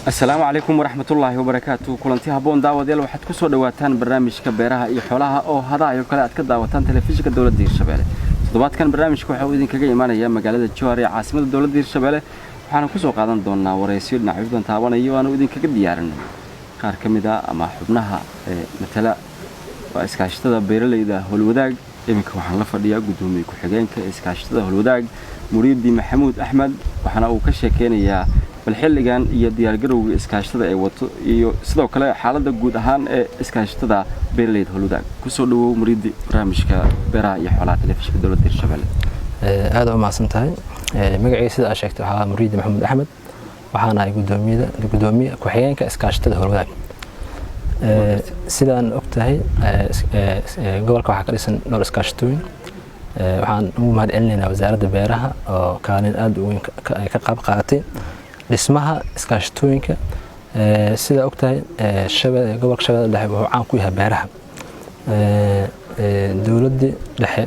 Asalaamu calaykum waraxmatullaahi wabarakaatu. Kulanti habboon, daawadayaal. Waxaad ku soo dhawaataan barnaamijka beeraha iyo xoolaha oo hadahayo kale aad ka daawataan telefishinka dowladda Hirshabelle. Toddobaadkan barnaamijka waxa uu idinkaga imaanaya magaalada Jowhar ee caasimada dowladda Hirshabelle, waxaana kusoo qaadan doonaa waraysiyo dhinacyo badan taabanayo aanu idinkaga diyaarinay qaar ka mid a ama xubnaha ee matala waa iskaashatada beeralayda Howlwadaag. Iminka waxaan la fadhiyaa guddoomiye ku-xigeenka iskaashatada Howlwadaag, Muriidi Maxamuud Axmed, waxaana uu ka sheekeynayaa bal xilligan iyo diyaargarowga iskaashatada ay wato iyo sidoo kale xaaladda guud ahaan ee iskaashatada beeralayda Howlwadaag. Kusoo dhawow, Muriidi, barnaamijka beeraha iyo xoolaha telefishinka dowladda Hirshabelle. Aada u mahadsan tahay. Magacayga, sida aad sheegtay, waxaa Muriidi Maxamuud Axmed. Waxaan ahay gudoomiyada, gudoomiye ku-xigeenka iskaashatada Howlwadaag. Sidaan og tahay, gobolka waxaa ka dhisan dhowr iskaashatooyin. Waxaan ugu mahad celinaynaa wasaaradda beeraha oo kaalin aada u weyn ka qayb qaadatay dhismaha iskaashatooyinka. Sidaa og tahay, gobolka Shabeellada Dhexe wuxuu caan ku yahay beeraha. Dowladdii dhexe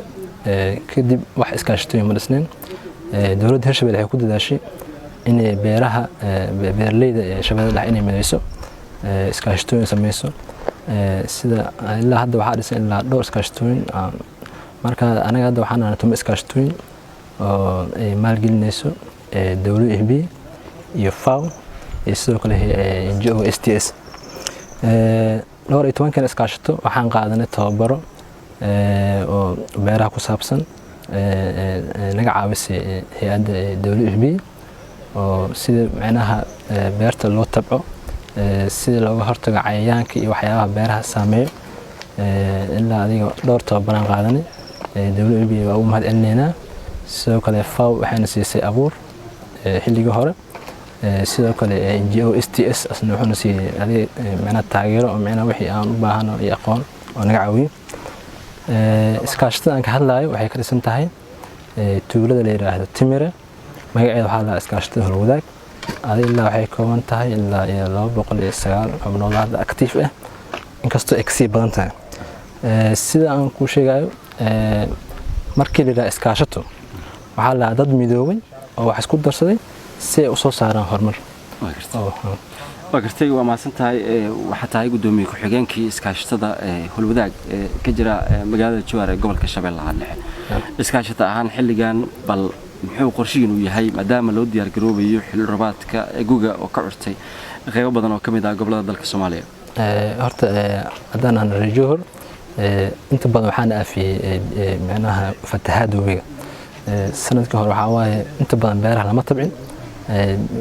kadib wax iskaashatooyin ma dhisnayn. Dowladda Hirshabelle waxay ku dadaashay inay beeraha, beeraleyda ee Shabeellada Dhexe inay mideyso, iskaashatooyin sameyso. Sida ilaa hadda waxaa dhisan ilaa dhowr iskaashatooyin. Marka anaga hadda waxaan nahay 10 iskaashatooyin oo ay maalgelinayso WFP iyo FAO iyo sidoo kale NGO STS. Dhowr iyo tobankan iskaashato waxaan qaadanay tababaro oo beeraha ku saabsan, naga caawisay hay-adda WFP, oo sida micnaha beerta loo tabco, sida looga hortago cayayaanka iyo waxyaabaha beeraha saameeyo. Ilaa adiga dhowr tababaraan qaadanay. WFP waa ugu mahad celinaynaa. Sidoo kale FAO waxayna siisay abuur xilligii hore. Sidoo kale NGO STS asna wuxuuna siiyey adeeg, micnaha taageero oo micnaha wixii aan u baahano iyo aqoon oo naga caawiyo. Iskaashatada aan ka hadlayo waxay ka dhisan tahay tuulada la yiraahdo Timire. Magaceeda waxaa la iskaashatada Howlwadaag. Adi ilaa waxay kooban tahay ilaa iyo 209 xubnood hadda active ah, inkastoo ay kasii badan tahay. Sida aan kuu sheegayo, markii la yidhaha iskaashato, waxaa la dad midoobay oo wax isku darsaday si ay usoo saaraan horumar. Waa gartay, waa mahadsan tahay. Waxaa tahay guddoomiye ku-xigeenkii iskaashatada Howlwadaag ee ka jira magaalada Jowhar ee gobolka Shabeellaha Dhexe. Iskaashata ahaan, xilligan bal muxuu qorshihiinu yahay, maadaama loo diyaar garoobayo xilli roobaadka guga oo ka curtay qeybo badan oo ka mid ah gobolada dalka Soomaaliya? Horta haddaan aan reer Jowhar, inta badan waxaan aafiyey micnaha fatahaadda webiga. Sanadkii hore waxaa waaye inta badan beeraha lama tabcin,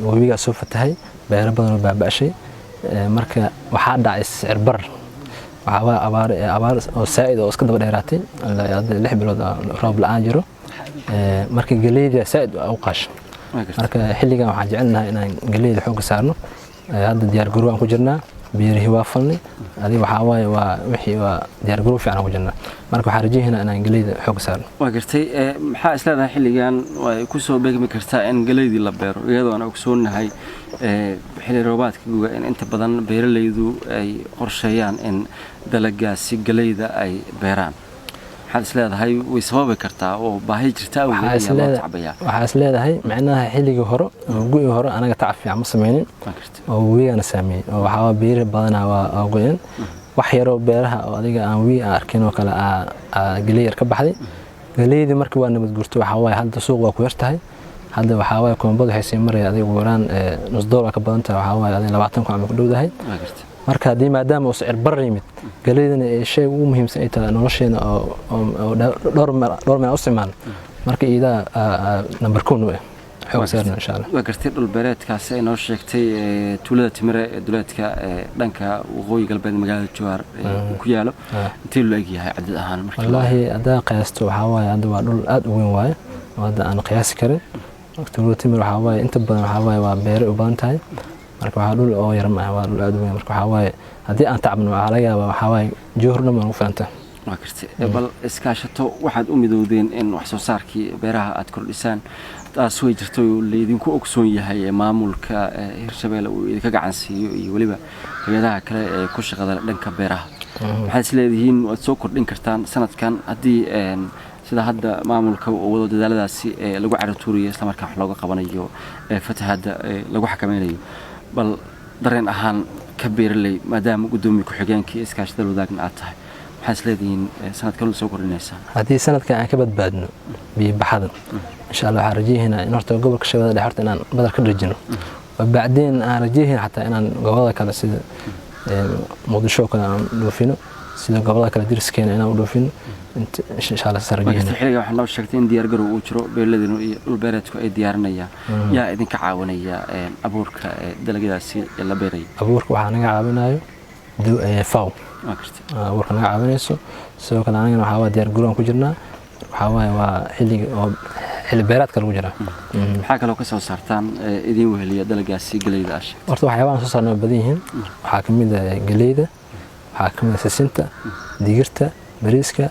webigaa soo fatahay, beero badan oo baaba'shay. Marka waxaa dhacay sicir barar, waxaa waaye abaar, abaar oo saa'id oo iska daba dheeraatay, hadda 6 bilood roob la'aan jiro. Marka galeyda saa'id u qaasha. Marka xilligan waxaan jecelnahay inaan galeyda xoogga saarno. Hadda diyaar garow aan ku jirnaa, beerihii waa falnay. Adiga waxaa waaye waa wixii waa diyaar garow fiican aan ku jirnaa. Marka waxaan rajaynaa inaan galeyda xoogga saarno. Waa gartay. Maxaa is leedahay xilligan way kusoo beegmi kartaa in galeydii la beero, iyadoo aan ogsoonnahay xilli roobaadka guga in inta badan beeralaydu ay qorsheeyaan in dalagaasi galeyda ay beeraan? Maxaad is leedahay way sababi kartaa oo baahi jirta awgeed ayaa loo tacbayaa? Waxaa is leedahay micnaha xilligii hore oo gu'ii hore anaga tacab fiican ma sameynin oo webigana saameeyey, oo waxaa beeri badanaa waa go'een. Wax yaroo beeraha oo adiga aan webi aan arkin oo kale galey yar ka baxday. Galeydii marka waa nabad gurto. Waxaa waaye hadda suuq waa ku yar tahay. Hadda waxaa waaye koombada waxay sii maraya adiga ugu yaraan nus doolar ka badan tahay. Waxaa waaye adiga 20,000 ama ku dhowdahay. Marka haddii maadaama uu sicir barar yimid, galeydana ee shay ugu muhiimsan ay tahay nolosheena oo dhowr meel u isticmaalno, marka iidaa number kun u ah xoog saarna, insha Allah. Waa gartay. Dhul beereedkaasi ay noo sheegtay, tuulada Timire ee duleedka dhanka waqooyi galbeed magaalada Jowhar uu ku yaalo, intee loo egyahay cadad ahaan markii? Wallaahi haddaa qiyaasto, waxaa waaye hadda waa dhul aad u weyn waaye oo hadda aan qiyaasi karin. Tuulada Timir waxaa waaye inta badan waxaa waaye waa beere u badan tahay. Marka waxaa dhul oo yar maaha, waa dhul aad u weyn. Marka waxaa waaye haddii aan tacabno, waxaa laga yaabaa waxaa waaye Jowhar dhan baan ugu filanta. Waa gartay. Bal iskaashato waxaad u midoodeen in wax soo saarkii beeraha aad kordhisaan, taas way jirto oo laydinku ogsoon yahay ee maamulka Hirshabeelle uu idinka gacan siiyo iyo weliba hay-adaha kale ee ku shaqada dhanka beeraha. Maxaad is leedihiin waad soo kordhin kartaan sanadkan, haddii sida hadda maamulka uu wado dadaaladaasi lagu caratuuriyo, islamarkaa wax looga qabanayo fatahaadda, lagu xakameynayo? Bal Dareen ahaan ka beeraley, maadaama guddoomiye ku-xigeenkii iskaashatada Holwadaagna aad tahay, maxaa is leedihiin sanadkan soo kordhinaysaa? Haddii sanadkan aan ka badbaadno biyo baxada, insha Allah waxaan rajayaynaa in horta gobolka Shabeellada Dhexe horta inaan badar ka dhajino, bacdeen aan rajaynayn xataa inaan gobolada kale sida Muqdisho oo kale aan dhoofino, sida gobolada kale deriskeena inaan u dhoofino, insha Allah saas rajaynaynaa. Xilliga waxaa noo sheegtay in diyaar garow uu jiro, beeraladinu iyo dhul beereedku ay diyaarinayaan. Yaa idinka caawinaya abuurka dalagyadaasi la beeraya? Abuurka waxaa naga caawinayo FAO. Waa gartay. Abuurka naga caawinayso. Sidoo kale anagana waxaa waa diyaar garow aan ku jirnaa. Waxaa waaye waa xilliga oo xilli beereedka lagu jiraa. Maxaa kaloo ka soo saartaan idin weheliya dalagaasi galeyda aad sheegtay? Horta waxyaabahan soo saarna waa badan yihiin. Waxaa ka mid ah galeyda, waxaa ka mid ah sisinta, digirta, bariiska,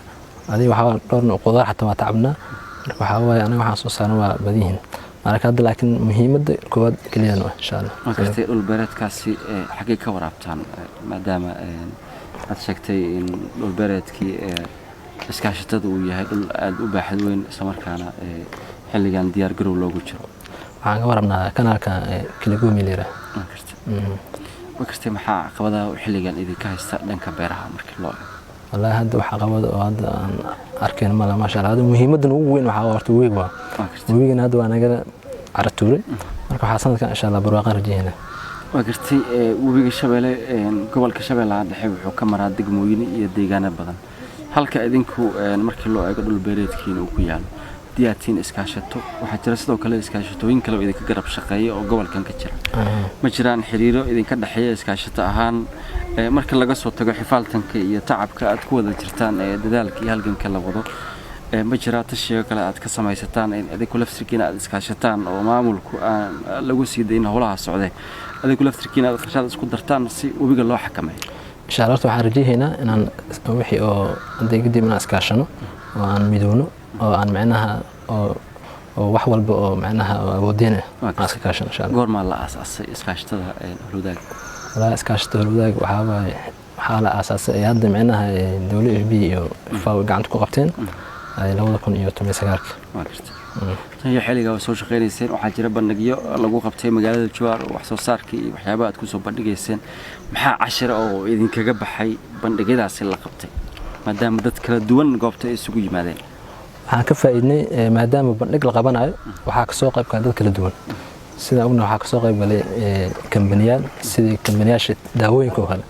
adiga waxaa dhowr nooc qudaar xataa waa tacabnaa. Marka waxaa waaye anaga waxaan soo saarna waa badan yihiin marka hadda, laakiin muhiimadda koowaad galeydan waa, insha Allah. Waa gartay. Dhul beereedkaasi xaggee ka waraabtaan, maadaama aad sheegtay in dhul beereedkii iskaashatada uu yahay dhul aada u baaxad weyn, islamarkaana xilligan diyaar garow loogu jiro? Waxaan ka warabnaa kanaalka Kiligomi la yiraahdo. Waa gartay, waa gartay. Maxaa caqabadaha xilligan idinka haysta dhanka beeraha markii loo eego? Wallaahi hadda wax caqabada oo hadda aan arkayn mala, maasha Allah. Hadda muhiimaddan ugu weyn waxaa horta webiga waa. Waa gartay. Webigana hadda waa nagala caratuuray, marka waxaa sanadkan insha Allah barwaaqan rajaynaa. Waa gartay. Webiga Shabeelle gobolka Shabeellaha Dhexe wuxuu ka maraa degmooyin iyo deegaano badan, halka idinku markii loo eego dhul beereedkiina uu ku yaalo. Haddii aad tihiin iskaashato, waxaa jira sidoo kale iskaashatooyin kale oo idinka garab shaqeeya oo gobolkan ka jira. Ma jiraan xiriiro idinka dhexeeya iskaashato ahaan, marka laga soo tago xifaaltanka iyo tacabka aad ku wada jirtaan ee dadaalka iyo halganka la wado? Ma jiraa tashiga kale aad ka samaysataan in idinku laftirkiina aad iskaashataan oo maamulku aan lagu sii dayn howlaha socde, adinku laftirkiina aad qarshaad isku dartaan si webiga loo xakameeyo? Insha Allah horta waxaan rajaynaynaa inaan wixii oo hadda kadib inaan iskaashano oo aan midowno oo aan macnaha oo wax walba oo macnaha oo awoodeen ah aan iska kaashano, insha Allah. Goormaa la aasaasay iskaashatada Holwadaag? Walaa iskaashatada Holwadaag waxaa waaye waxaa la aasaasay ay hadda macnaha WFP iyo FAO gacanta ku qabteen ay 2019-ka. Waa gartay. Tan iyo xilligaa waa soo shaqaynayseen. Waxaa jira bandhigyo lagu qabtay magaalada Jawaar oo wax soo saarkii iyo waxyaabaha aad kusoo bandhigayseen. Maxaa cashira oo idinkaga baxay bandhigyadaasi la qabtay, maadaama dad kala duwan goobta ay isugu yimaadeen? Waxaan ka faa'iidnay, maadaama bandhig la qabanayo, waxaa kasoo qayb galay dad kala duwan. Sidaan ogna waxaa kasoo qayb galay kambaniyaal, sidii kambaniyaasha daawooyinka oo kale.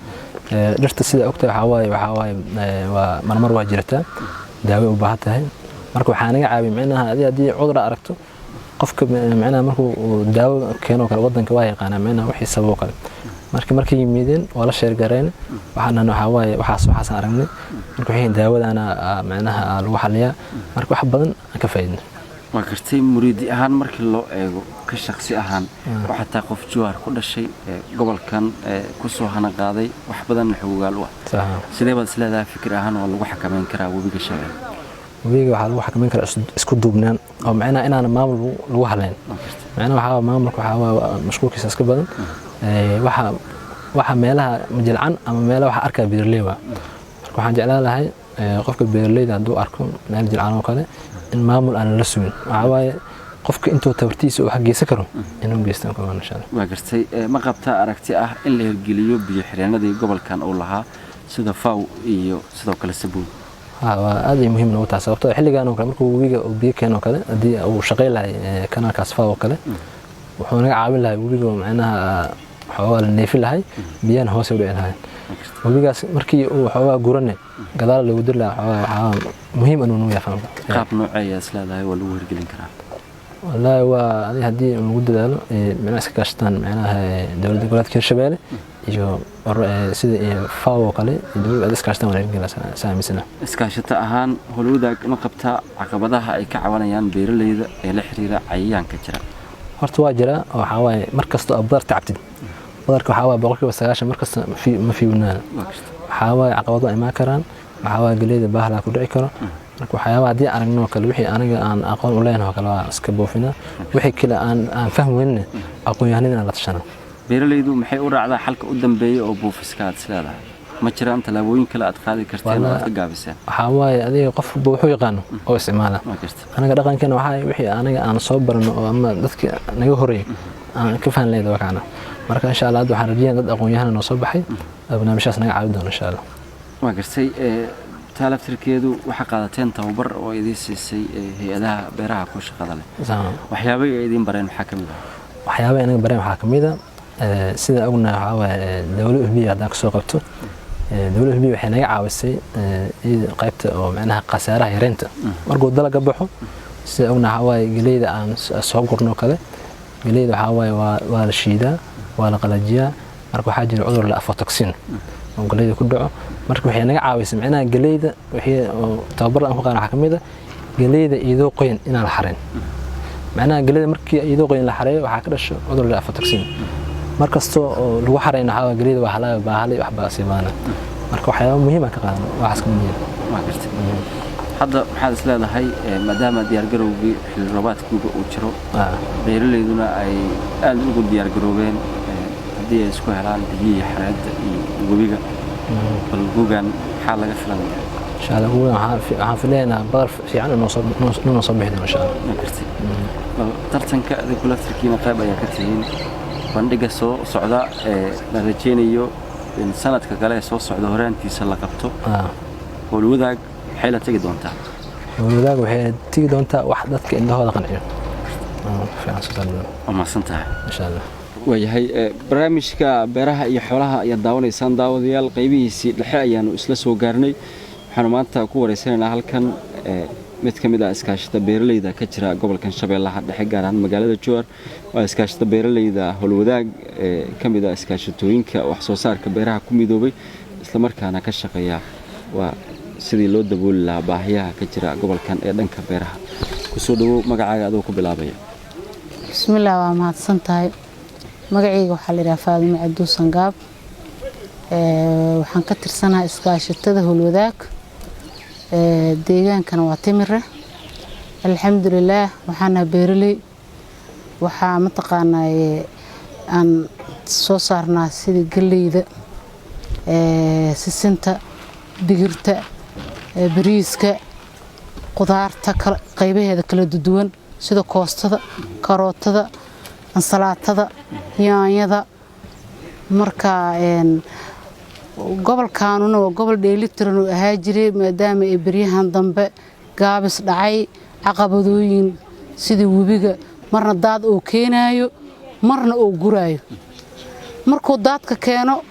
Dhirta sida ogtahay waxaa waaye waa marmar waa jirtaa, daawo u baahan tahay. Marka waxaa naga caawiya micnaha adi haddii cudur aad aragto, qofka micnaha markuu uu daawo keeno kale wadanka waa yaqaanaa micnaha wixii sababo kale. Marka markay yimideen waa la sheergareen, waxaan dhahnay waxaa waaye waxaas waxaasaan aragnay. Marka waxay daawadana micnaha lagu xaliyaa. Marka wax badan aan ka faa'iidnay. Waa gartay. Muriidi ahaan markii loo eego, ka shaksi ahaan, waxaa tahay qof Jawaar ku dhashay, gobolkan kusoo hana qaaday, wax badanna xogogaal u ah. Sidee baad isleedahay fikir ahaan waa lagu xakameyn karaa webiga Shabeelle? Webiga waxaa lagu xakameyn karaa isku duubnaan oo macnaha inaan maamul lagu haleyn. Macnaha waxaa maamulka waxaa waa mashquulkiisa iska badan. Waxa meelaha majilcan ama meelaha waxa arkaa beeraley waa. Marka waxaan jeclaan lahay qofka beeraleyda hadduu arko meel jilcan oo kale in maamul aan la sugin. Waxaa waaye qofka intuu tabartiisa uu wax geysan karo inuu geystaan ku insha Allah. Waa gartay. Ma qabtaa aragti ah in la hirgeliyo biyo xireenadii gobolkan uu lahaa sida Faw iyo sidoo kale Sabuun? Ha, waa aad ay muhiim noogu tahay, sababtoo xilligan oo kale markuu webiga uu biyo keeno oo kale, haddii uu shaqayn lahay kanaalkaas Faw oo kale, wuxuu naga caawin lahay webiga, macnaha xoogaa la neefin lahay, biyahana hoose u dhici lahayn. Webigaas markii uu xoogaa gurane gadaal loogu diri lahaa, xoogaa waxaa muhiim anuu nuu yahay fahamka. Qaab noocee ayaa is leedahay waa lagu hirgelin karaa? Wallaahi waa adi haddii lagu dadaalo, micnaha iska kaashataan micnaha dowladda goboleedka Hirshabeelle iyo sida FAO oo kale iyo dowladda aad iskaashataan waa la hirgelin saa aaminsana. Iskaashato ahaan Holwadaag ma qabtaa caqabadaha ay ka cabanayaan beeraleyda ee la xiriira cayayaanka jira? Horta waa jiraa oo waxaa waaye mar kastoo aad badar tacabtid, badarka waxaa waaye 90% mar kasta ma fiiwnaana. Waxaa waaye caqabado waa imaan karaan. Waxaa waaye galeyda bahalaa ku dhici karo. Marka waxyaabaha haddii aragno oo kale, wixii aniga aan aqoon u leenahay oo kale waa iska boofinaa, wixii kale aan fahmi aqoon-yahanadina la tashana. Beeraleydu maxay u raacdaa xalka u dambeeya oo buufiska aad is leedahay? Ma jiraan tallaabooyin kale aad qaadi karteen oo aad ka gaabiseen? Waxaa waaye adiga qofba wuxuu yaqaano oo isticmaala. Anaga dhaqankeena waxaa wixii anaga aan soo barano oo ama dadka naga horeeyay Aan ka fahan leedahay waa. Marka insha Allah hadda waxaan rajeynaya dad aqoon-yahana noo soo baxay oo barnaamijyaas naga caawin doona, insha Allah. Waa gartay. Taa laftirkeedu waxaa qaadateen tababar oo idiin siisay hay-adaha beeraha ku shaqada leh. Waxyaabay ay idiin bareen maxaa ka mid ah? Waxyaabaha inaga bareen waxaa kamid a, sida ognahay, waxaa waaye WFP haddaan kasoo qabto, WFP waxay naga caawisay qaybta oo macnaha khasaaraha yareynta markuu dalaga baxo. Sida ognahay, waxaa waaye geleyda aan soo gurno kale, geleyda waxaa waaye waa la shiidaa, waa la qalajiyaa. Marka waxaa jira cudur la aflatoxin oo geleyda ku dhaco. Marka waxay naga caawisay macnaha geleyda wixii oo tababar aan ku qaadan waxaa kamid a geleyda iyadoo qoyan inaan la xareyn. Macnaha geleyda markii iyadoo qoyan la xareeyo, waxaa ka dhasho cudur la aflatoxin. Mar kasta oo lagu xareyno, waxaa waaye geleyda waa halaaga, baahalay wax baa sii baana. Marka waxyaaba muhiim aan ka qaadano waxaas ka muhiim. Waa gartay. Hadda maxaad is leedahay, maadaama diyaargarowgii xilli roobaadkuuba uu jiro, beeraleyduna ay aada ugu diyaargaroobeen haddii ay isku helaan biyihii xareedda iyo webiga, bal gugan maxaa laga filanaya? Insha Allah gugan waxaan filaynaa badar fiican inuu soo bixi doono, insha Allah. Waa gartay. Bal tartanka adinku laftirkiina qayb ayaa ka tihiin bandhiga soo socda ee la rajaynayo in sanadka kale ee soo socda horaantiisa la qabto. Howlwadaag maxay la tegi doontaa? Howlwadaag waxay tegi doontaa wax dadka indhahooda qanciyo fiican soo saari doona. Waa mahadsan tahay. Insha Allah. Waayahay, barnaamijka beeraha iyo xoolaha ayaad daawanaysaan, daawadayaal. Qaybihiisii dhexe ayaanu isla soo gaarnay. Waxaanu maanta ku wareysanaynaa halkan mid ka mid ah iskaashada beeraleyda ka jira gobolkan Shabeellaha Dhexe, gaar ahaan magaalada Jowhar. Waa iskaashada beeraleyda Howlwadaag ee ka mid ah iskaashatooyinka wax soo saarka beeraha ku midoobay, islamarkaana ka shaqeeya waa sidii loo dabooli lahaa baahiyaha ka jira gobolkan ee dhanka beeraha. Kusoo dhawow, magacaaga adoo ku bilaabaya. Bismillaah, waa mahadsan tahay. Magacayga waxaa la yidhaha Faadimo Cabduusan Gaab. Waxaan ka tirsanahay iskaashatada Howlwadaag, deegaankana waa Timire. Alxamdulilaah, waxaana beeraley. Waxaa mataqaanaa aan soo saarnaa sida galleyda, sisinta, digirta, bariiska, qudaarta qaybaheeda kala duwan sida koostada, karootada, ansalaatada, yaanyada. Marka gobolkaanuna waa gobol dheelitiran uu ahaa jiray, maadaama ay beryahan dambe gaabis dhacay, caqabadooyin sida webiga marna daad uu keenaayo, marna uu guraayo. Markuu daadka keeno,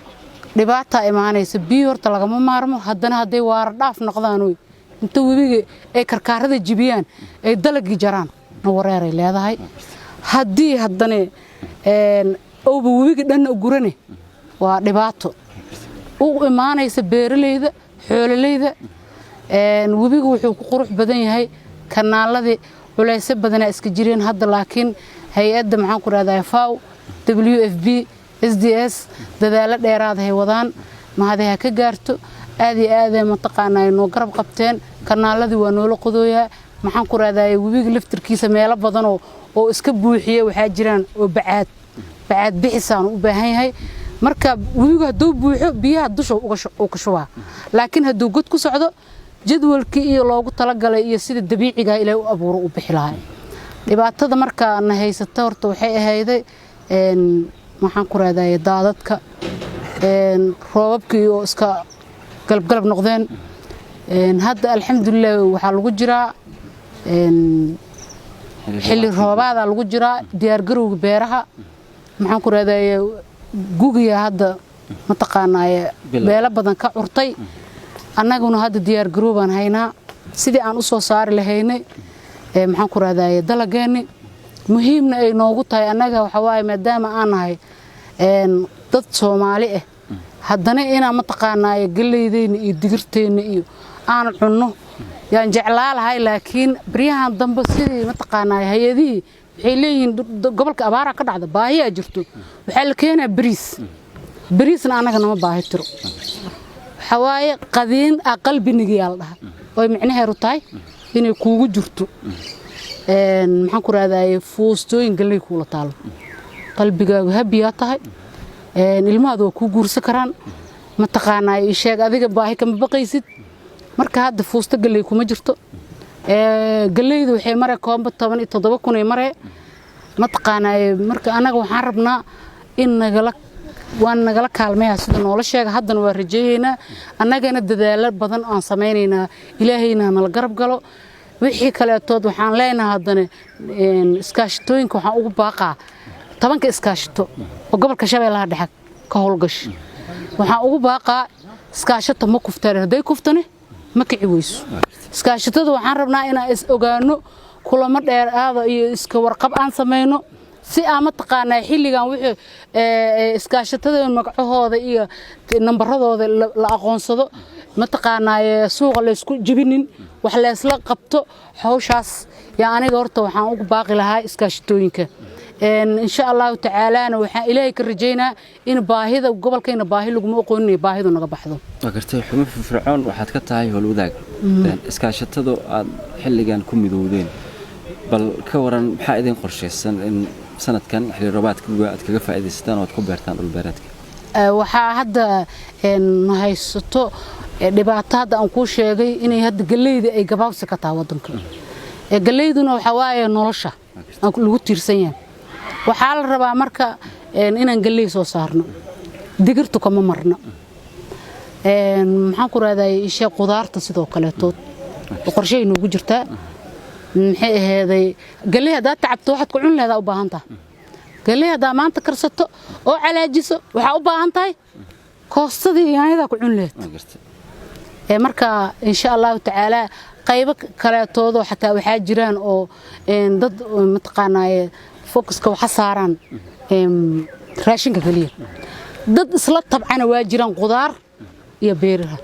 dhibaataa imaanaysa. Biyo horta lagama maarmo, haddana hadday waara dhaaf noqdaan, inta webiga ay karkaarada jibiyaan, ay dalagii jaraan, na wareeray leedahay. Haddii haddana owba webiga dhanna gurane, waa dhibaato u imaanaysa beeraleyda, xoololeyda. Webiga wuxuu ku qurux badan yahay kanaaladii. Culaysyo badanaa iska jireen hadda, laakiin hay-adda, maxaan ku rahdaa, FAO, WFP, SDS dadaalo dheeraad hay wadaan, mahadi ha ka gaarto. Aad iyo aadee mataqaanaa noo garab qabteen. Kanaaladii waa noola qodooyaa. Maxaan ku rahdaa, webiga laftirkiisa meelo badanoo oo iska buuxiya waxaa jiraan oo bacaad bacaad bixisaan u baahan yahay. Marka webigu hadduu buuxo, biyaha dusha uu ka shubaa, laakiin hadduu god ku socdo, jadwalkii iyo loogu talagalay iyo sida dabiiciga Ilaahay u abuuro u bixi lahay. Dhibaatada marka na haysata horta waxay ahayday, maxaan ku rahdaa, daadadka, roobabkii oo iska galabgalab noqdeen. Hadda alxamdulilah waxaa lagu jiraa xilli roobaadaa lagu jiraa, diyaargarowga beeraha. Maxaan ku rahdaa, gugiya hadda mataqaanaaye beelo badan ka curtay. Annaguna hadda diyaargaroobaan haynaa sidii aan u soo saari lahaynay, maxaan ku rahdaye, dalageenni. Muhiimna ay noogu tahay annaga waxaa waaye, maadaama aan nahay dad Soomaali ah, haddana inaan mataqaanaaye galeydeyna iyo digirteenna iyo aan cunno yaan jeclaa lahay. Laakiin baryahan dambe sidii mataqaanaaye hay-adihii waxay leeyihiin gobolka abaaraa ka dhacda, baahiyaa jirto, waxaa la keenaa bariis. Bariisna annaga nama baahi tiro. Waxaa waaye qadiin a qalbinigiyaa la dhahaa, oy micnaheedu tahay inay kuugu jirto, maxaan ku rahdaye, fuustooyin galley kuula taalo, qalbigaagu habiyaa tahay, ilmahaadu waa kuu guursan karaan, mataqaanaa isheeg, adiga baahi kama baqaysid. Marka hadda fuusto galley kuma jirto. Galleydu waxay maree koomba 17,000 ay maree. Mataqaanaa, marka annaga waxaan rabnaa in nagala waan nagala kaalmaya sida noola sheega. Haddana waa rajeeyeynaa, annagana dadaalo badan aan samaynaynaa. Ilaahayna nala garab galo. Wixii kaleetood waxaan leenahay haddana iskaashatooyinka waxaan ugu baaqaa, 10-ka iskaashato oo gobolka Shabeellaha Dhexe ka howlgasha waxaan ugu baaqaa: iskaashato ma kuftaan, hadday kuftane ma kici weyso. Iskaashatada waxaan rabnaa inaan is ogaano, kulamo dheeraada iyo iska warqab aan samayno, si aan mataqaanaa xilligan wixii iskaashatada magacahooda iyo nambaradooda la aqoonsado, mataqaanaa suuqa laysku jibinin, wax laysla qabto. Hawshaas yaa aniga horta waxaan ugu baaqi lahaa iskaashatooyinka. Insha Allahu tacaalaana waxaan Ilaahay ka rajaynaa in baahida gobolkayna baahi laguma aqoonin, baahidu naga baxdo. Waa gartay. Xubin firfircoon waxaad ka tahay Howlwadaag, iskaashatadu aad xilligan ku midowdeen. Bal ka waran, maxaa idin qorshaysan in sanadkan xilli roobaadka guga aad kaga faa'iidaysataan oo aad ku beertaan dhulbeereedka? Waxaa hadda haysato dhibaato hadda aan kuu sheegay inay hadda galleyda ay gabaabsi ka tahay waddanka. Galleyduna waxaa waaye nolosha lagu tiirsan yahay. Waxaa la rabaa marka inaan galley soo saarno, digirtu kama marno, maxaan ku rahday, isha qudaarta sidoo kaleetood qorshay noogu jirtaa. Maxay aheeday, galley haddaad tacabto waxaad ku cuni lehedaa u baahan tahay. Galley haddaa maanta karsato oo calaajiso, waxaa u baahan tahay koostadii yaanyadaa ku cuni lehed. Marka insha Allahu tacaala qaybo kaleetoodoo xataa waxaa jiraan oo dad mataqaanaaye focuska waxa saaraan raashinka keliya, dad isla tabcana waa jiraan qudaar iyo beeraha,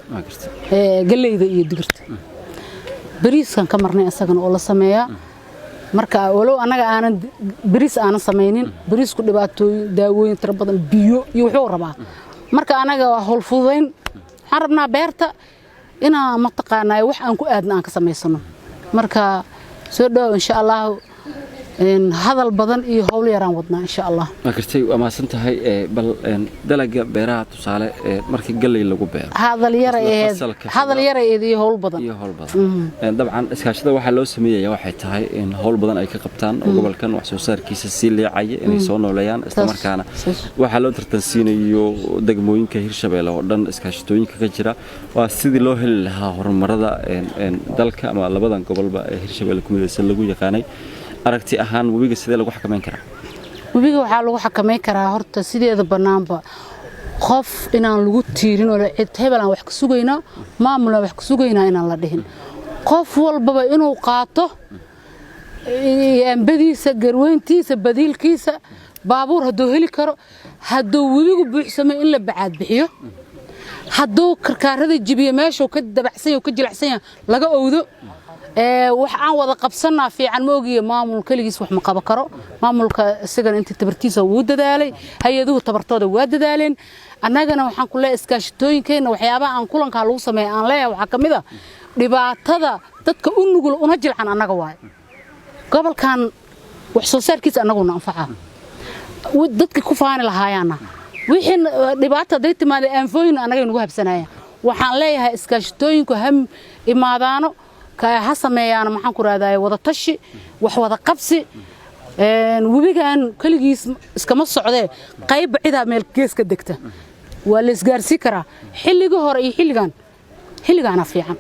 galleyda iyo digirta. Bariiskan ka marnay isagana oo la sameeyaa. Marka walow annaga aanan bariis aanan samaynin, bariisku dhibaatooyin, daawooyin tiro badan, biyo iyo wuxuu rabaa. Marka anaga waa howl fududayn. Waxaan rabnaa beerta inaan mataqaanaa wax aan ku aadna aan ka samaysano. Marka soo dhawow, insha Allahu hadal badan iyo howl yaraan wadnaa, insha Allah. Waa gartay, waa mahadsan tahay. Bal dalaga beeraha tusaale, markii galley lagu beero Hadal yara aheed, hadal yara aheed iyo howl badan. Iyo howl badan. Dabcan iskaashada waxaa loo sameeyaya waxay tahay in howl badan ay ka qabtaan oo gobolkan wax soo saarkiisa sii leecaya inay soo nooleeyaan, isla markaana waxaa loo tartansiinayo degmooyinka Hirshabeelle oo dhan iskaashatooyinka ka jira waa sidii loo heli lahaa horumarada dalka ama labadan gobolba ee Hirshabeelle ku midaysan lagu yaqaanay. Aragti ahaan webiga sidee lagu xakameyn karaa? Webiga waxaa lagu xakameyn karaa horta sideeda bannaanba qof inaan lagu tiirin oo cid hebel aan wax ka sugaynaa, maamul aan wax ka sugaynaa inaan la dhihin. Qof walbaba inuu qaato ambadiisa, garweyntiisa, badiilkiisa, baabuur hadduu heli karo. Hadduu webigu buuxsamo in la bacaad bixiyo, hadduu karkaarada jibiyo meeshuu ka dabacsan yahay, ka jilicsan yahay laga owdo. Wax aan wada qabsanaa fiican. Ma ogiye maamul keligiis wax ma qaban karo. Maamulka isagana intii tabartiisa wuu dadaalay, hay-aduhu tabartooda waa dadaaleen. Annagana waxaan ku leeyahay iskaashatooyinkeenna, waxyaabaha aan kulankaa lagu sameeya aan leeyahay waxaa ka mid a dhibaatada dadka u nugul una jilcan annaga waaye. Gobolkan wax soo saarkiisa annaguna anfaca, dadka ku faani lahaayaana wixii dhibaata hadday timaada aanfooyin annagay nagu habsanayaan. Waxaan leeyahay iskaashatooyinku ha imaadaano, ha sameeyaan, maxaan ku rahdaye, wada tashi, wax wada qabsi. Webigan keligiis iskama socdee, qaybba cidaa meel gees ka degta waa la isgaarsii karaa. Xilligii hore iyo xilligan, xilligaana fiican.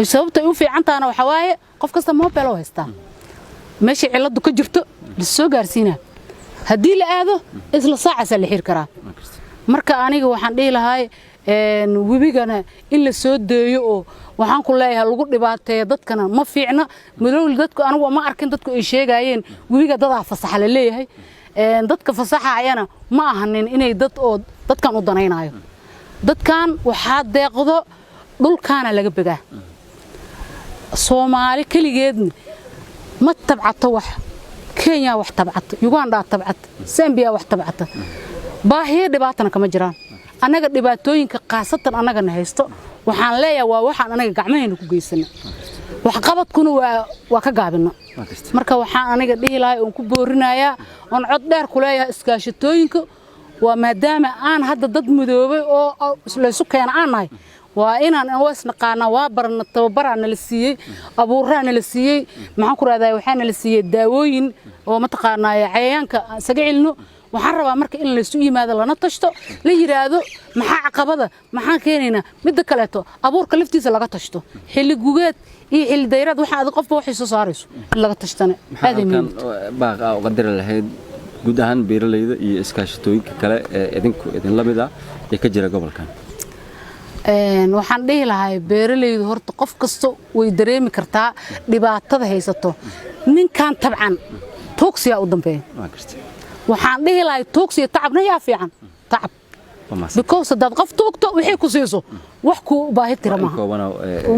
Sababta ay u fiican tahana waxaa waaye qof kasta mobile oo haystaa, meesha ciladu ka jirto la soo gaarsiinaa, haddii la aado isla saacaasaa la xiri karaa. Marka aniga waxaan dhihi lahay webigana in la soo deeyo oo waxaan ku leeyahay lagu dhibaateeyo dadkana ma fiicna. Madowli dadku anigu ma arkin, dadku ay sheegayeen webiga dadaa fasaxa la leeyahay. Dadka fasaxayana ma ahanin inay dad oo dadkan u danaynayo. Dadkan waxaa deeqdo dhulkaana laga begaa. Soomaali keligeedna ma tabcato wax. Kenya wax tabcata, Uganda tabcata, Zambia wax tabcata, baahiyo dhibaatana kama jiraan. Annaga dhibaatooyinka khaasatan annagana haysto waxaan leeyahay waa waxaan anaga gacmahayna ku geysana, waxqabadkuna waa ka gaabina. Marka waxaan aniga dhihi lahay oon ku boorinayaa oon cod dheer ku leeyahay iskaashatooyinka waa maadaama aan hadda dad midoobay oo laysu keena aan nahay. Waa inaan waa isnaqaanaa, waa barana, tababaraa nala siiyey, abuuraa nala siiyey, maxaan ku rahdaa, waxaa nala siiyey daawooyin oo mataqaanaa cayayaanka isaga celino. Waxaan rabaa marka in laysu yimaado, lana tashto, la yidhaahdo maxaa caqabada, maxaan keenaynaa. Midda kaleeto, abuurka laftiisa laga tashto, xilli gugeed iyo xilli dayraad, waxa adig qofba waxay soo saarayso in laga tashtana. Maxaa halkan baaq ah uga diri lahayd guud ahaan beeralayda iyo iskaashatooyinka kale ee idinku idinla mid ah ee ka jira gobolkan? Waxaan dhihi lahay beeralaydu horta qof kasta way dareemi kartaa dhibaatada haysato. Ninkan tabcan tuugsiyaa u dambeeya. Waxaan dhihi lahay tuugsiya tacabna yaa fiican tacab, because haddaad qof tuugto, wixii ku siiso wax ku baahi tira maaha,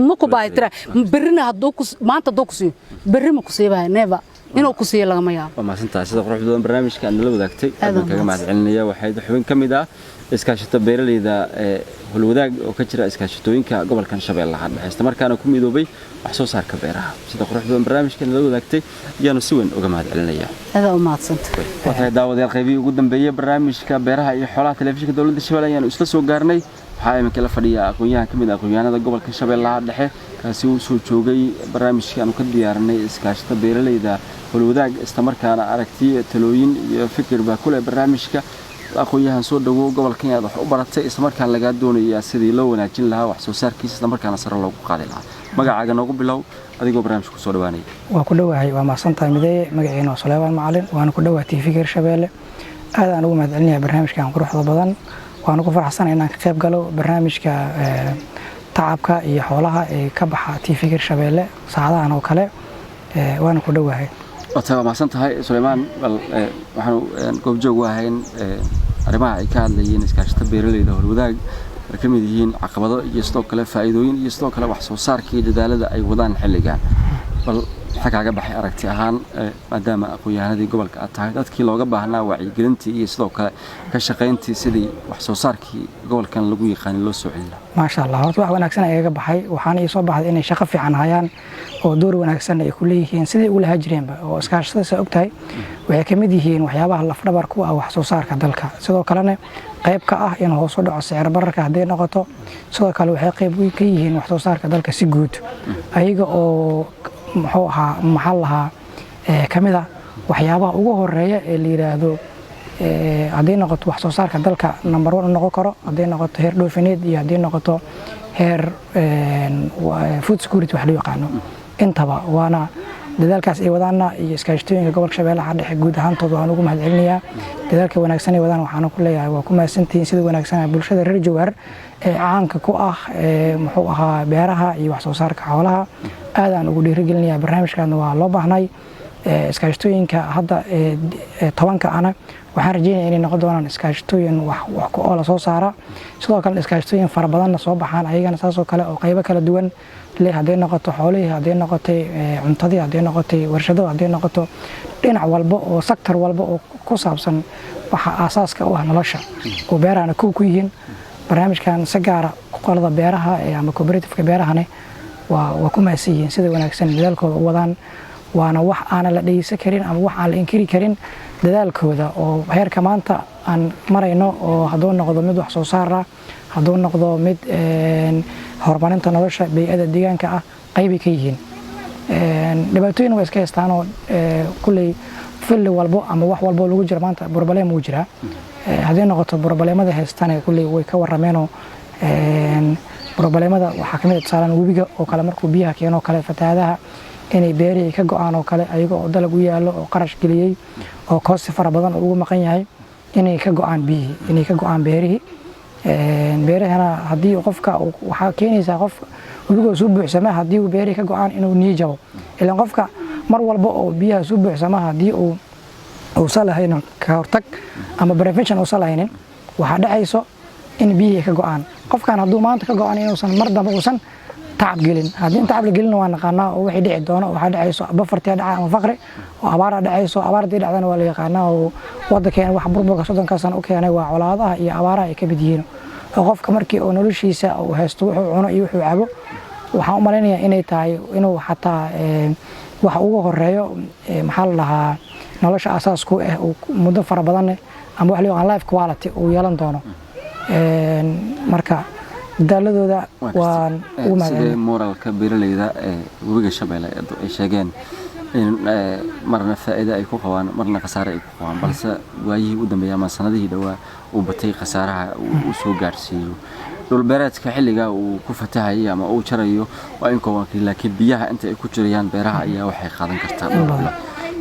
ma ku baahi tira. Berrina hadduu ku maanta hadduu ku siiyo, berri ma ku siibaya, never inuu ku siiyo lagama yaabo. Waa mahadsantahay sida quruxda badan barnaamijka aad nala wadaagtay, aad baan kaga mahad celinaya. Waxayd xubin ka mid ah iskaashato beeralayda ee Holwadaag oo ka jira iskaashatooyinka gobolkan Shabeellaha Dhexe, isla markaana ku midoobay wax soo saarka beeraha. Sida quruxda badan barnaamijka nala wadaagtay ayaanu si weyn uga mahad celinaya. Adaa u mahadsantay. Waa tahay daawadayaal, qaybihii ugu dambeeyey barnaamijka beeraha iyo xoolaha telefishinka dowladda Shabeelle ayaanu isla soo gaarnay. Waxaa iminka la fadhiya aqoon-yahan ka mid ah aqoon-yahanada gobolka Shabeellaha Dhexe, kaasi uu soo joogay barnaamijkii aanu ka diyaarinay iskaashata beeralayda Holwadaag, islamarkaana aragti, talooyin iyo fikir baa ku leh barnaamijka. Aqoon-yahan, soo dhawow. Gobolkan inaad wax u baratay, islamarkaan lagaa doonayaa sidii loo wanaajin lahaa wax soo saarkiisa, islamarkaana sare loogu qaadi lahaa. Magacaaga noogu bilow adigoo barnaamijka kusoo dhawaanaya. Waa ku dhowahay, waa mahadsantahay Mideeye. Magaciina waa Suleymaan Macalin, waana ku dhowahay TV Hirshabeelle. Aad aan ugu mahadcelinayaa barnaamijkan quruxda badan, waana ku faraxsanahay inaan ka qayb galo barnaamijka tacabka iyo xoolaha ee ka baxa TV Hirshabeelle saacadahan oo kale, waana ku dhowahay. Waa waa mahadsan tahay Suleymaan. Bal waxaanu goobjoog u ahayn arrimaha ay ka hadlayeen iskaashata beeralayda Holwadaag, ay ka mid yihiin caqabado iyo sidoo kale faa'iidooyin iyo sidoo kale wax soo saarka iyo dadaalada ay wadaan xilligan. Bal maxaa kaaga baxay aragti ahaan, maadaama aqoon-yahanadii gobolka aad tahay, dadkii looga baahnaa wacyigelintii iyo sidoo kale ka shaqayntii sidii wax soo saarkii gobolkan lagu yaqaanay loo soo celin lahaa? Maasha Allah, horta wax wanaagsan ayaa iga baxay. Waxaana ii soo baxday inay shaqo fiican hayaan oo door wanaagsan ay ku leeyihiin sidai ugu lahaa jireenba, oo iskaashatada saa ogtahay waxay ka mid yihiin waxyaabaha lafdhabar ku ah wax soo saarka dalka, sidoo kalena qayb ka ah inuu hoos u dhaco sicir bararka hadday noqoto. Sidoo kale waxay qayb weyn ka yihiin wax soo saarka dalka si guud, ayaga oo muxuu ahaa, maxaa lahaa, ka mid ah waxyaabaha ugu horeeya ee la yidhaahdo hadday noqoto wax soo saarka dalka number one u noqon karo, hadday noqoto heer dhoofineed iyo hadday noqoto heer food security wax loo yaqaano intaba. Waana dadaalkaas ay wadaana iyo iskaashatooyinka gobolka Shabeellaha Dhexe guud ahaantood waan ugu mahadcelinayaa dadaalka wanaagsan ay wadaan. Waxaana ku leeyahay waa ku mahadsantihiin sida wanaagsan bulshada reer Jowhar ee caanka ku ah muxuu ahaa beeraha iyo wax soo saarka xoolaha. Aad aan ugu dhiirigelinayaa barnaamijkaana, waa loo baahnay. Iskaashatooyinka hadda 10-ka ana waxaan rajeynaya inay noqon doonaan iskaashatooyin wax ku oola soo saara, sidoo kale iskaashatooyin fara badanna soo baxaan ayagana saasoo kale oo qaybo kala duwan leh, hadday noqoto xoolihii, hadday noqotay cuntadii, hadday noqotay warshado, hadday noqoto dhinac walba oo sector walba oo ku saabsan waxa aasaaska u ah nolosha oo beerahana kow ku yihiin. Barnaamijkan si gaara qolada beeraha ama cooperativeka beerahane waa ku mahadsan yihiin sida wanaagsan dadaalkooda u wadaan, waana wax aanan la dhegeysan karin ama wax aan la inkiri karin dadaalkooda oo heerka maanta aan marayno, oo hadduu noqdo mid wax soo saar ah, hadduu noqdo mid horumarinta nolosha bey'ada deegaanka ah, qaybay ka yihiin. Dhibaatooyin waa iska haystaanoo kulley field walbo ama wax walbo lagu jiro maanta problem wuu jiraa. Hadday noqoto problemada haystaan, kulley way ka warameenoo problemada waxaa kamid ah tusaalaan webiga oo kale markuu biyaha keeno kale, fatahaadaha, inay beerihii ka go'aan oo kale, ayaga oo dalag u yaallo oo qarash geliyey oo cost fara badan oo ugu maqan yahay, inay ka go'aan biyihii, inay ka go'aan beerihii. Beerahana haddii qofka waxaa keenaysaa qof webigoo suu buuxsama, haddii uu beerihii ka go'aan inuu nii jabo, ilaan qofka mar walba oo biyaha suu buuxsama haddii uu uusan lahaynin ka hortag ama prevention uusan lahaynin, waxaa dhacayso in biyihii ka go'aan. Qofkan hadduu maanta ka go'an, inuusan mar dambe uusan tacab gelin. Haddii tacab la gelin, waa naqaanaa oo wixii dhici doono. Waxaa dhacayso poverty dhaca ama faqri oo abaara dhacayso. Abaar haddii dhacdana waa la yaqaanaa oo waddankeena wax burburka 30-ka sano u keenay waa colaadaha iyo abaaraha ay ka mid yihiin, oo qofka markii uu noloshiisa uu haysto wuxuu cuno iyo wuxuu cabo, waxaan u malaynayaa inay tahay inuu xataa waxa ugu horeeyo, maxaa la dhahaa, nolosha asaas ku ah muddo fara badan ama wax loo yaqaan life quality uu yeelan doono. Marka Dadaaladooda waan ugu Sidee mahadcelin. Moralka beeraleyda ee Webiga Shabeelle ay sheegeen in marna faa'iido ay ku qabaan, marna khasaare ay ku qabaan, balse waayihii u dambeeyay ama sanadihii dhowaa uu batay khasaaraha uu soo gaarsiiyo dhulbeereedka xilliga uu ku fatahayay ama uu jarayo waa in kooban, laakiin biyaha inta ay ku jirayaan beeraha ayaa waxay qaadan kartaa dhowr bilood.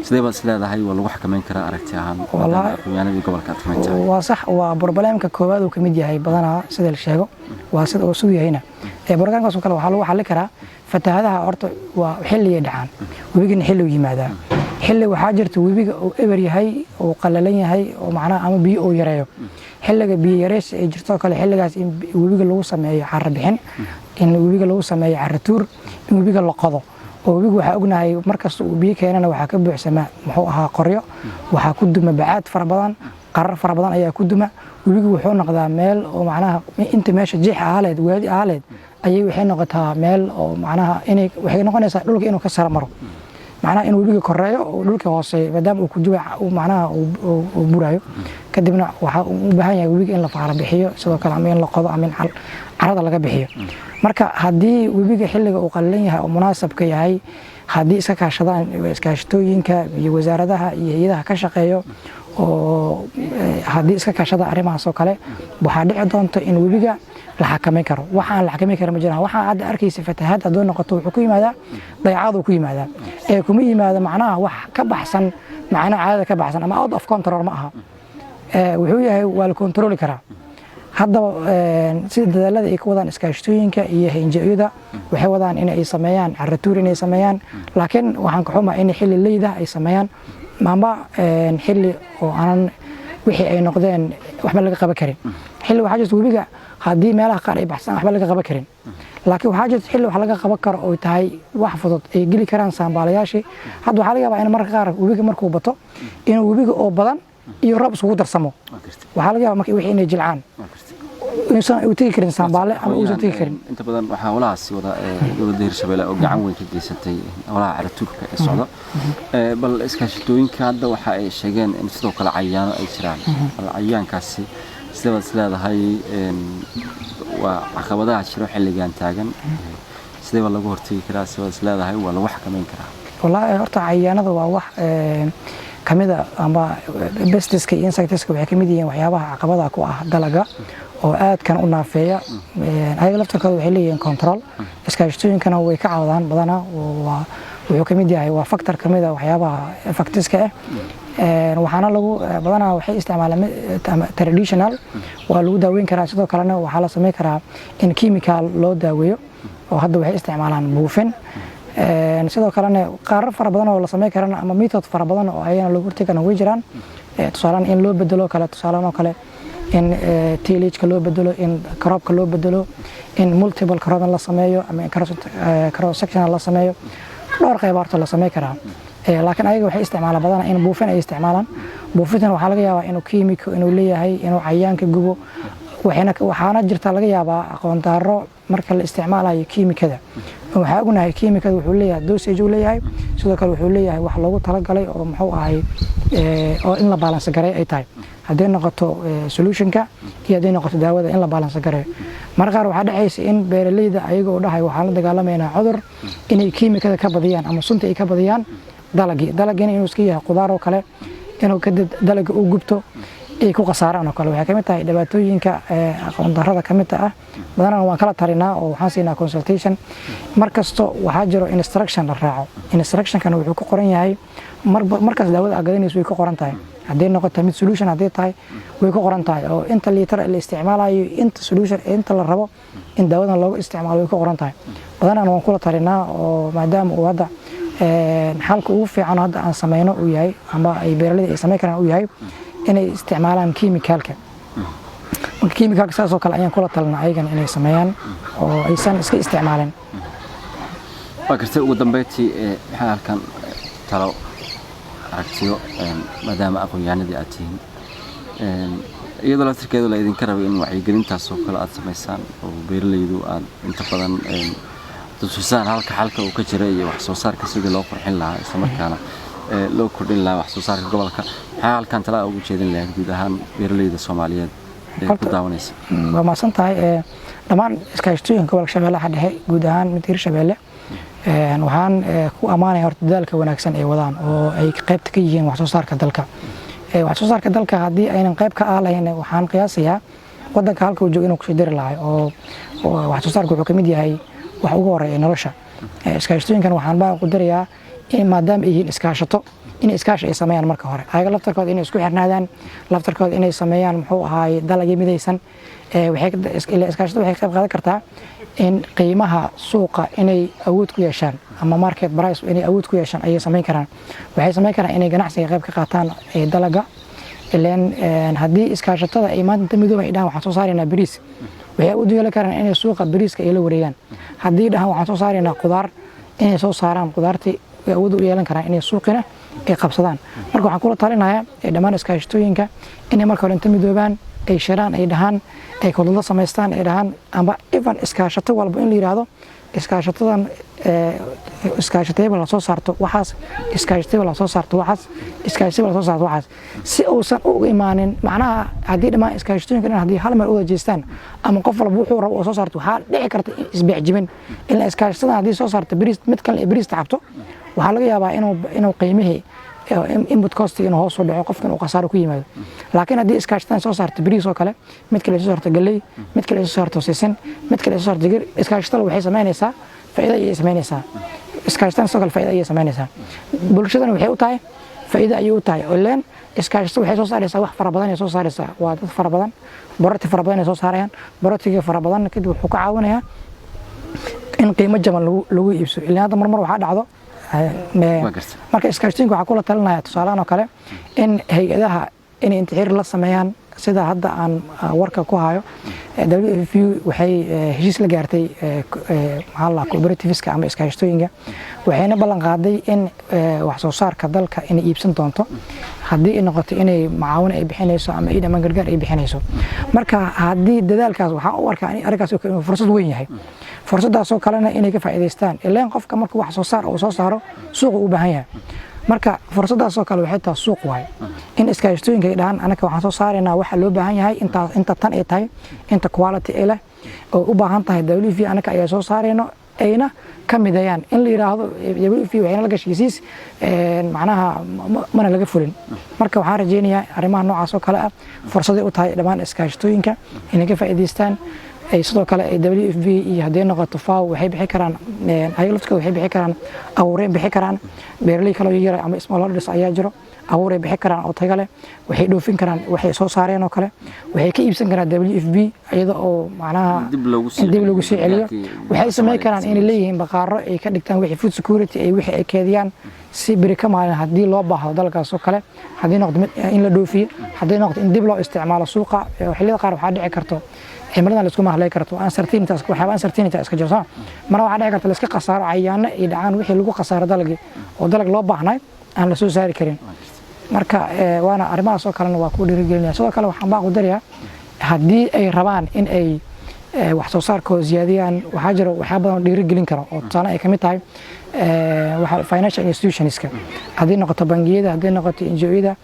Sidee baad is leedahay waa lagu xakameyn karaa aragti ahaan, maadaama aqoonyahanadii gobolka aad kamid tahay? Waa sax, waa problemka koowaad uu kamid yahay badanaa sida la sheego, waa sida uu siduu yahayna. Programkaas oo kale waxaa lagu xalli karaa fatahaadaha. Horta waa xilligay dhacaan, webigana xilli uu yimaadaa. Xilli waxaa jirta webiga uu eber yahay oo qalalan yahay oo macnaha ama biyo uu yareeyo. Xilliga biyo yareysi ay jirto oo kale, xilligaas in webiga lagu sameeyo carro bixin, in webiga lagu sameeyo carro tuur, in webiga la qodo. Oo webigu waxaa ognahay markasta uu biyo keenana waxaa ka buuxsama, muxuu ahaa, qoryo, waxaa ku duma bacaad fara badan, qarar fara badan ayaa ku duma. Webigu wuxuu noqdaa meel oo macnaha inta meesha jeex ahaaleed, waadi ahaaleed ayay waxay noqotaa meel oo macnaha inay waxay noqonaysaa dhulka inuu ka sara maro, macnaha in webiga koreeyo oo dhulka hooseeyo, maadaama uu ku juba macnaha uu burayo. Kadibna waxaa uu u baahan yahay webiga in la faara bixiyo sidoo kale, ama in la qodo ama in carada laga bixiyo. Marka haddii webiga xilliga uu qalalan yahay oo munaasabka yahay, haddii iska kaashadaan iskaashatooyinka iyo wasaaradaha iyo hay'adaha ka shaqeeyo oo haddii iska kaashadaan arrimahaas oo kale, waxaa dhici doonta in webiga la xakameyn karo. Waxa aan la xakameyn karin ma jiraan. Waxaa hadda arkaysa fatahaad hadduu noqoto, wuxuu ku yimaadaa dayacaaduu ku yimaadaa, ee kuma yimaado macnaha wax ka baxsan, macnaha caadada ka baxsan ama out of control ma aha. Wuxuu yahay waa la controli karaa. Haddaba sida dadaalada ay ka wadaan iskaashatooyinka iyo NGO-yada, waxay wadaan in ay sameeyaan carratuur inay sameeyaan, laakiin waxaan ka xumaa in xilli leyda ay sameeyaan maamba xilli oo aanan wixii ay noqdeen waxba laga qaban karin. Xilli waxaa jirta webiga haddii meelaha qaar ay baxsan waxba laga qaban karin, laakiin waxaa jirta xilli wax laga qaban karo oo tahay wax fudud ay geli karaan saambaalayaashii. Hadda waxaa laga yaabaa in mararka qaar webiga markuu bato inuu webiga oo badan iyo roob iskugu darsamo, waxaa laga yaabaa marka wixii inay jilcaan, inuusan u tegi karin saambaale ama uusan tegi karin. Inta badan waxaa howlahaasi wada dowladda Hirshabelle oo gacan weyn ka geysatay howlaha caratuurka ee socda. Bal iskaashatooyinka hadda waxa ay sheegeen in sidoo kale cayaano ay jiraan. Bal cayaankaasi sidee baad is leedahay waa caqabadaha jiro xilligan taagan? Sidee baa lagu hortegi karaa? Sidee baad is leedahay waa lagu xakameyn karaa? Wallaahi horta cayaanada waa wax kamida ama pestiska iyo insectiska waxay kamid yihiin waxyaabaha caqabada ku ah dalaga oo aadkan u naafeeya. Ayaga laftarkooda waxay leeyihiin control, iskaashatooyinkana way ka cawdaan badanaa. Wuxuu kamid yahay, waa factor kamid a waxyaabaha factiska ah. Waxaana lagu badanaa waxay isticmaalaan traditional, waa lagu daaweyn karaa. Sidoo kalena waxaa la sameyn karaa in chemical loo daaweeyo, oo hadda waxay isticmaalaan buufin. Sidoo kalena qaarar fara badan oo la sameyn karana ama method fara badan oo ayagana loogu hortegi karana way jiraan. Tusaalaan in loo bedelo kale, tusaalaan oo kale in tillageka loo bedelo, in cropka loo bedelo, in multiple cropping la sameeyo ama cross sectional la sameeyo. Dhowr qayb horta la sameyn karaa, laakiin ayaga waxay isticmaalaan badanaa in buufin ay isticmaalaan. Buufintan waxaa laga yaabaa inuu kiimiko inuu leeyahay, inuu cayayaanka gubo. Waxaana jirta laga yaabaa aqoon darro marka la isticmaalayo kiimikada. Waxaa ognahay kiimikada wuxuu leeyahay dosage uu leeyahay, sidoo kale wuxuu leeyahay wax loogu talagalay oo muxuu ahay oo in la balance gareeyo ay tahay, hadday noqoto solutionka iyo hadday noqoto daawada in la balance gareeyo. Marka qaar waxaa dhexaysa in beeraleyda ayaga oo dhahay waxaan la dagaalamaynaa cudur inay kiimikada ka badiyaan ama sunta ay ka badiyaan dalagii, dalagiina inuu iska yahay qudaar oo kale, inuu kadib dalaga uu gubto, ay ku khasaaraan oo kale. Waxay kamid tahay dhibaatooyinka aqoon darrada kamid ah. Badanaa waan kala talinaa oo waxaan siinaa consultation. Mar kasto waxaa jiro instruction la raaco. Instructionkana wuxuu ku qoran yahay markaas daawada aad gadanayso way ku qoran tahay. Hadday noqoto mid solution hadday tahay, way ku qoran tahay, oo inta liitar la isticmaalayo, inta solution, inta la rabo in daawadan loogu isticmaalo way ku qoran tahay. Badanaan waan kula talinaa oo maadaama uu hadda xalka ugu fiican hadda aan sameyno uu yahay ama ay beeraleyda ay sameyn karaan uu yahay inay isticmaalaan kiimikaalka. Marka kiimikaalka saas oo kale ayaan kula talinaa ayagana inay sameeyaan oo aysan iska isticmaalin. Waa gartay. Ugu dambeyntii, maxaa halkan talo, aragtiyo, maadaama aqoon-yahanadii aad tihiin, iyadoo laftirkeedu la idinka rabay in wacyigelintaas oo kale aad samaysaan oo beeraleydu aad inta badan tusisaan halka xalka uu ka jira iyo wax soo saarka sidii loo qurxin lahaa, isla markaana loo kordhin lahaa wax soo saarka gobolka, maxaa halkan talaa ugu jeedin lahayd guud ahaan beeraleyda Soomaaliyeed Ee ku daawanaysa. Waa mahadsan tahay. Dhammaan iskaashatooyinka gobolka Shabeellaha Dhexe, guud ahaan mid Hirshabeelle, waxaan ku ammaanaya horta dadaalka wanaagsan ay wadaan oo ay qaybta ka yihiin wax soo saarka dalka. Wax soo saarka dalka haddii aynan qayb ka ah lahayn, waxaan qiyaasayaa wadanka halka uu joogo inuu kusii dari lahay, oo wax soo saarka wuxuu ka mid yahay wax ugu horeeya ee nolosha. Iskaashatooyinkan waxaan baan ku darayaa in maadaama ay yihiin iskaashato, in iskaashi ay sameeyaan marka hore, ayaga laftarkooda inay isku xirnaadaan, laftarkooda inay sameeyaan, muxuu ahaay, dalagyo midaysan. Iskaashato waxay qayb qaadan kartaa in qiimaha suuqa inay awood ku yeeshaan ama market price inay awood ku yeeshaan ayay samayn karaan. Waxay samayn karaan inay ganacsiga qayb ka qaataan dalaga. Ileen haddii iskaashatada ay maanta inta midooba ay dhahaan waxaan soo saaraynaa bariis, waxay awood u yeelan karaan inay suuqa bariiska ay la wareegaan. Haddii dhahaan waxaan soo saaraynaa qudaar, inay soo saaraan qudaartii, way awood u yeelan karaan inay suuqina ay qabsadaan. Marka waxaan kula talinayaa dhammaan iskaashatooyinka inay marka hore inta midoobaan, ay shiraan, ay dhahaan, ay kulado samaystaan, ay dhahaan, amba even iskaashato walba in la yidhaahdo iskaashatadan, iskaashatayba la soo saarto waxaas, iskaashatayba la soo saarto waxaas, iskaashatayba la soo saarto waxaas, si uusan u imaanin. Macnaha, haddii dhammaan iskaashatooyinka dhan haddii hal meel u wada jeestaan ama qof walba wuxuu rabo oo soo saarto, waxaa dhici karta isbeecjibin. Ilaa iskaashatadan haddii soo saarto bariis, mid kale bariis tacabto, waxaa laga yaabaa inuu qiimihii input cost inuu hoos u dhaco, qofkan uu khasaaro ku yimaado. Laakiin haddii iskaashataan soo saarto bariis oo kale, mid kale soo saarto galley, mid kale soo saarto sisin, mid kale soo saarto digir, iskaashatada waxay samaynaysaa faa'iido ayay samaynaysaa. Iskaashataan sidoo kale faa'iido ayay samaynaysaa, bulshadana waxay u tahay faa'iido ayay u tahay. Ileen iskaashato waxay soo saaraysaa wax fara badan ay soo saaraysaa, waa dad fara badan, product fara badan ay soo saarayaan. Productiga fara badan kadib wuxuu ka caawinayaa in qiimo jaban lagu iibso. Ilaan hadda marmar waxaa dhacdo. Marka iskaashatooyinka waxaa kula talinaya tusaalahan oo kale in hay-adaha inay inta xiriir la sameeyaan. Sida hadda aan warka ku hayo, WFP waxay heshiis la gaartay, maxaa la, cooperativeska ama iskaashatooyinka, waxayna ballan qaaday in wax soo saarka dalka inay iibsan doonto, haddii ay noqoto inay macaawin ay bixinayso ama ay dhammaan gargaar ay bixinayso. Marka haddii dadaalkaas, waxaan u arkaa arrinkaas inuu fursad weyn yahay, fursadaasoo kalena inay ka faa'iidaystaan. Ileen qofka markuu wax soo saar uu soo saaro, suuqa u baahan yahay. Marka fursadaasoo kale waxay tahay suuq waay, in iskaashatooyinka ay dhahaan anaka waxaan soo saaraynaa waxa loo baahan yahay, inta tan ay tahay, inta quality ay leh oo u baahan tahay WFP, anaka ayaa soo saarayno, ayna ka midayaan in la yidhaahdo WFP waxayna la gashay heshiis, macnaha mana laga fulin. Marka waxaan rajaynayaa arrimaha noocaas oo kale ah fursaday u tahay dhammaan iskaashatooyinka inay ka faa'iidaystaan. Ay sidoo kale ay WFP iyo haddii noqoto FAO waxay bixi karaan, ayaga laftooda waxay bixi karaan abuureen, bixi karaan beeraley kaloo yar ama small holders ayaa jiro, abuuray bixi karaan oo tayo leh. Waxay dhoofin karaan waxay soo saareen oo kale, waxay ka iibsan karaan WFP iyada oo macnaha in dib loogu sii celiyo. Waxay samayn karaan inay leeyihiin baqaaro ay ka dhigtaan wixii food security ay wixii ay keediyaan, si beri ka maalin haddii loo baahdo dalkaas oo kale, haddii noqdo mid in la dhoofiyo, haddii noqdo in dib loo isticmaalo suuqa. Xilliyada qaar waxaa dhici karto cimiladan la iskuma halay karto, uncertainty, waxyaaba uncertainty iska jirto. Marna waxaa dhici karta la iska khasaaro, cayayaano iyo dhacaan, wixii lagu khasaaro dalagii oo dalag loo baahnay aan la soo saari karin. Marka waana arrimahaas oo kalena waa ku dhiirigelinaya. Sidoo kale waxaan baaq u darayaa, haddii ay rabaan in ay wax soo saarkooda ziyaadiyaan, waxaa jira waxyaaba badan oo dhiirigelin karo, oo tusaale ay kamid tahay financial institutionska, haddii noqoto bangiyada, haddii noqoto NGO-yada,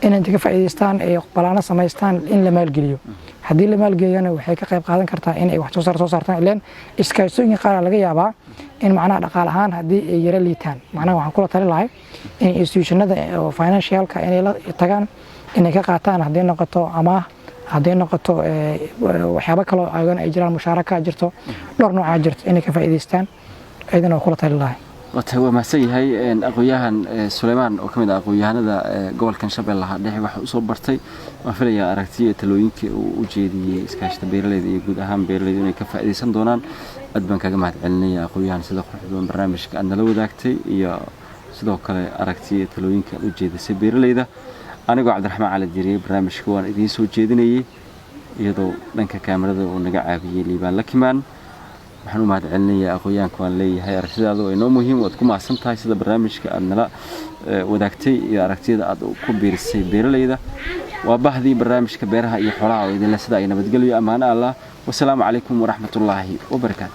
inay inta ka faa'iidaystaan ay balaano samaystaan in la maalgeliyo. Haddii la maalgeliyana, waxay ka qayb qaadan kartaa in ay wax soo saar soo saartaan. Ileen iskaashatooyinka qaar laga yaabaa in macnaha dhaqaale ahaan haddii ay yara liitaan, macnaha waxaan kula talin lahay in institutionada oo financialka inay la tagaan, inay ka qaataan, haddii noqoto amaah, hadday noqoto waxyaabo kaloo ayagana ay jiraan, mushaaraka jirto, dhowr noocaa jirto, inay ka faa'iidaystaan ayadana waa kula talin lahay. Wata waa mahadsan yahay aqoon-yahan Suleymaan oo ka mid ah aqoon-yahanada gobolkan Shabeellaha Dhexe. Waxa usoo bartay, waan filayaa aragtiyo talooyinkii uu u jeediyey iskaashita beeraleyda iyo guud ahaan beeraleyda inay ka faa'iidaysan doonaan. Aad baan kaga mahad celinaya, aqoon-yahan, sida quruxda badan barnaamijka aad nala wadaagtay iyo sidoo kale aragtiyo talooyinka aad u jeedisay beeraleyda. Anigoo Cabdiraxmaan Cali Diiriye barnaamijka waan idiin soo jeedinayey, iyadoo dhanka kaamirada uu naga caawiyey Liibaan Lakimaan. Waxaan u mahad celinayaa aqoonyahanka, waan leeyahay aragtidaadu waa inoo muhiim. Waad ku mahadsan tahay sida barnaamijka aad nala wadaagtay iyo aragtiyada aad ku biirisay beeraleyda. Waa bahdii barnaamijka beeraha iyo xoolaha oo idinle sida ay nabadgelyo, ammaano Allah. Wasalaamu calaykum waraxmatullaahi wabarakaatu.